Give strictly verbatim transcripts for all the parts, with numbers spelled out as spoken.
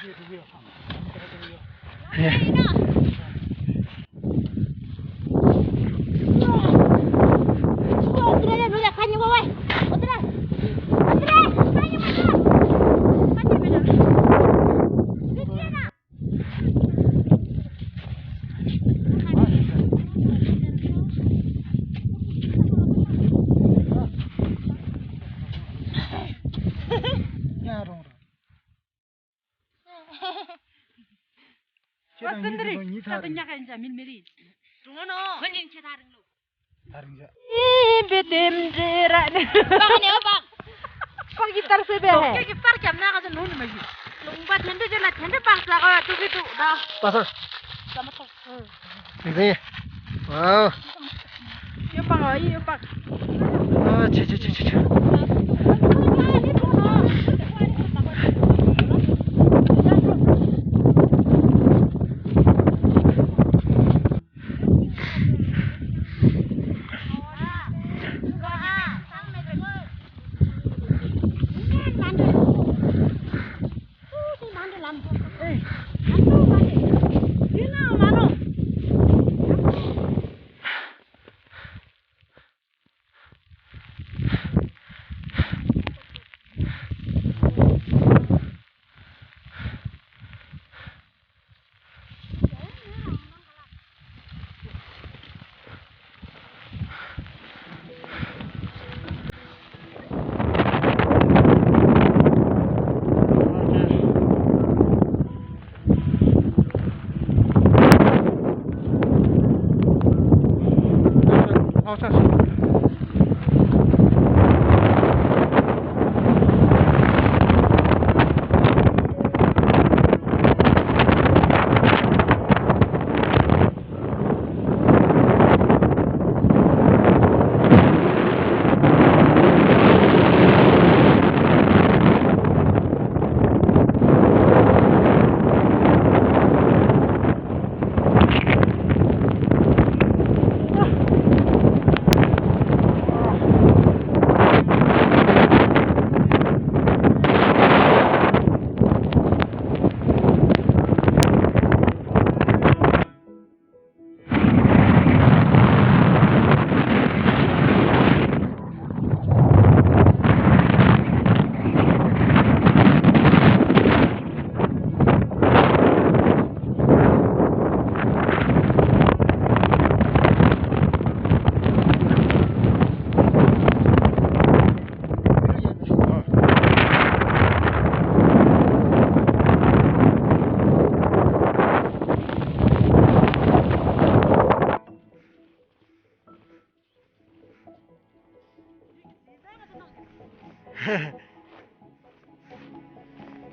ཁྱེད་དང་ཉིད་ཀྱི་ཉི་ཐག་རིང་། ཉག་ཡིན་ཅང་མིན་མི་རིགས། གྲོང་ནོ། ཁོ་ཉིན་ཁྱེད་ཐག་རིང་ལོ། ཐག་རིང་ཅག་ཨེ་བེ་དེམ་འདྲེ་ར་ནི། པག་ནེ་པག་པག་གི་ཏར་སེ་བེ་ཧེ། ཀྱི་པར་ཀྱམ་ན་ག་ཚོད་ནོ་ནི་མ་ཞུ། ལུང་པ་དེ་འདྲ་ཅན་ལ་དེ་འདྲ་པག་ཟ་ག་ཏུ་གི་ཏུ་ད། པ་སར། ཟ་མ་ཐོག་ཟེ། ཨ། ཡོ་པག་ཨ་ཡོ་པག་ཨ་ཆེ་ཆེ་ཆེ་ཆེ་ཆེ།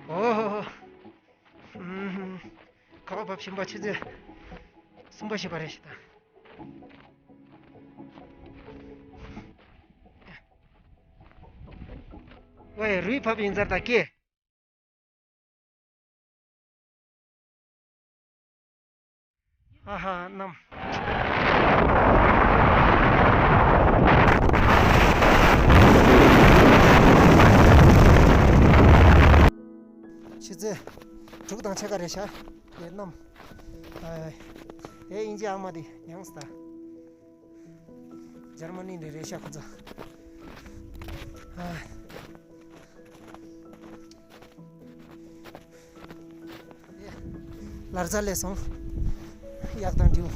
ཨོ། ཁ་བ་བབས་ཤིང་པ་ཆུ་ཚོད་གསུམ་པ་བྱས་པ་རེད་ཤག་ད། ཝེ་རུས་ཕབ་ཡིན་ཟེར་ད་ཀེ། ཨ་ཧ་གནམ། ཆུ་ཚོད་དྲུག་དང་ཕྱེད་ཀ་རེད་ཤག་ཡེ་གནམ། ཨེ་ཨིན་ཇི་ཨ་མ་དེ་ཡང་སྟ། འཇར་མ་ནི་ནས་རེད་ཤག་ཁོ་ཚོ། ཨ། ལར་ཚ་ལས་སོང་། གཡག་དང་འདྲིའུ།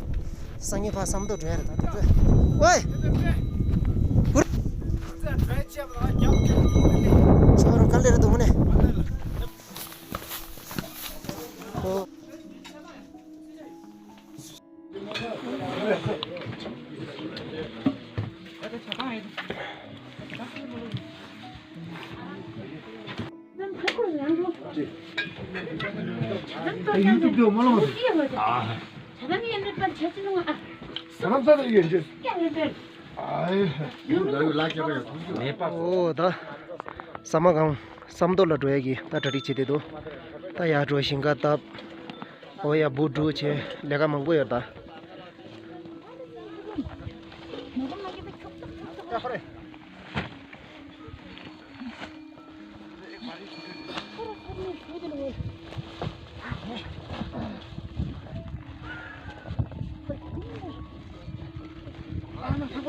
སང་ཉིན་ཕར་བསམ་མདོ་འགྲོ་ཡ་རེད་ད་དེ་ཚོ། ཝེ། ཧུར། ཆོ་རུ་ག་ལེ་རེད་འདུག་ནས། ཨོ། ཨོ་ད། ས་མ་གང་བསམ་མདོ་ལ་འགྲོ་ཡ་གི་ད་གྲ་སྒྲིག་བྱེད་དེ་འདུག་ད་ཡར་འགྲོ་ཞིང་ཁ་བཏབ། ཨོ་ཡ་བུ་འགྲོ་བྱེད་ལས་ཀ་མང་པོ་ཡོད་ད། ཡ་ཧོ་རེ། ཡ་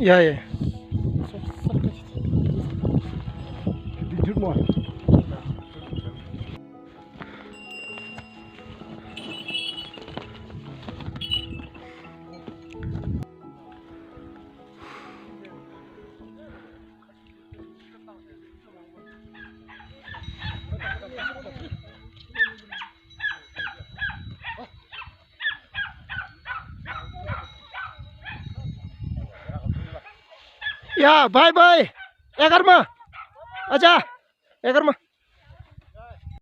ཡ། འདི་འགྱུར་མ། ཡ། བྷའི་བྷའི། ཨེ་ཀརྨ། ཨ་ཅག་ཨེ་ཀརྨ།